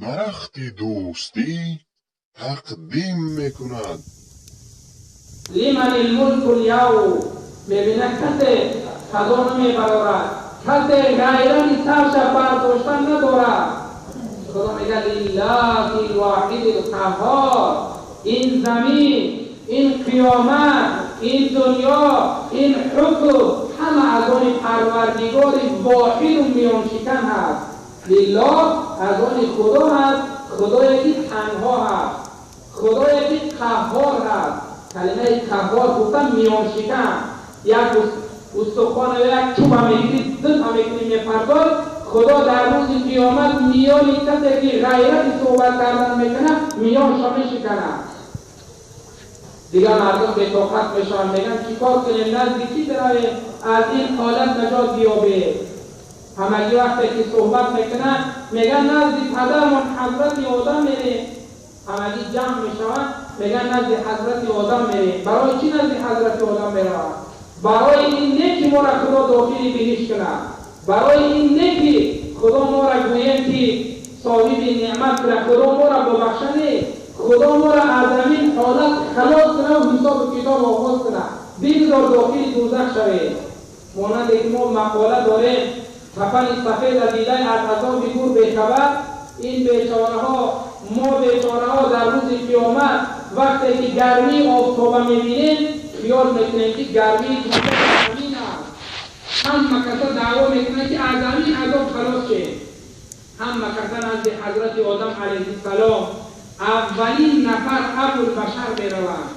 Дарахти дӯстӣ тақдим мекунад. لمن الملك اليوم. мебинад, касе садо намебарорад, касе ғайрати сарша бардоштан надорад. Худо мегӯяд: لله الواحد القهار. Ин замин, ин қиёмат, ин дунё, ин ҳукм ҳама аз они Парвардигори воҳиду миёншикан ҳаст. لله аз они Худо ҳаст, Худое ки танҳо ҳаст, Худое ки қаҳҳор ҳаст. Калимаи қаҳҳор гуфтан миёншикан. Як устухона, як чӯба мегирӣ, дута мекунӣ, мепартоӣ. Худо дар рӯзи қиёмат миёни касе ки ғайрати суҳбат кардан мекунад, миёншо мешиканад. Дигар мардум бетоқат мешаванд, мегӯянд: чӣ кор кунем, назди кӣ биравем, аз ин ҳолат наҷот биёбем? Ҳамагӣ вақте ки суҳбат мекунанд, мегӯянд: назди падармон Ҳазрати Одам мерем. Ҳамагӣ ҷамъ мешаванд, мегӯянд: назди Ҳазрати Одам мерем. Барои чӣ назди Ҳазрати Одам мераванд? Барои ин не ки моро Худо дохили биҳишт кунад, барои ин не ки Худо моро, гӯем ки, соҳиби неъмат кунад, Худо моро бубахша. Не, Худо моро аз ҳамин ҳолат халос кунад ва ҳисобу китоб оғоз кунад. Бигзор дохили дӯзах шавед. Монанде ки мо мақола дорем: кафани сафеда дидай аз азоби гур бехабар. Ин бечораҳо, мо бечораҳо, дар рӯзи қиёмат вақте ки гармии офтоба мебинем, хиёл мекунем, ки гармии дӯзах ҳамин аст. Ҳама каса даъво мекунанд, ки аз ҳамин азоб халос шем. Ҳама каса назди Ҳазрати Одам алайҳиссалом, аввалин нафар Абулбашар мераванд.